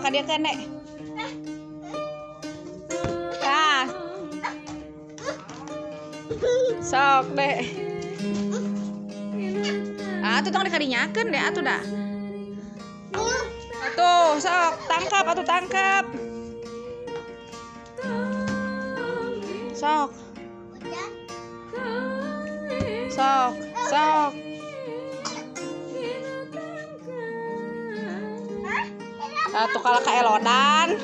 Sok ka dieu keun, Dek. Tah. Sok, Dek. Ah, tuh tong dikadinyakeun, Dek, atuh dah. Tuh, sok, tangkap atuh, tangkap. Sok. Sok, sok. Atuh kalau kaelodan.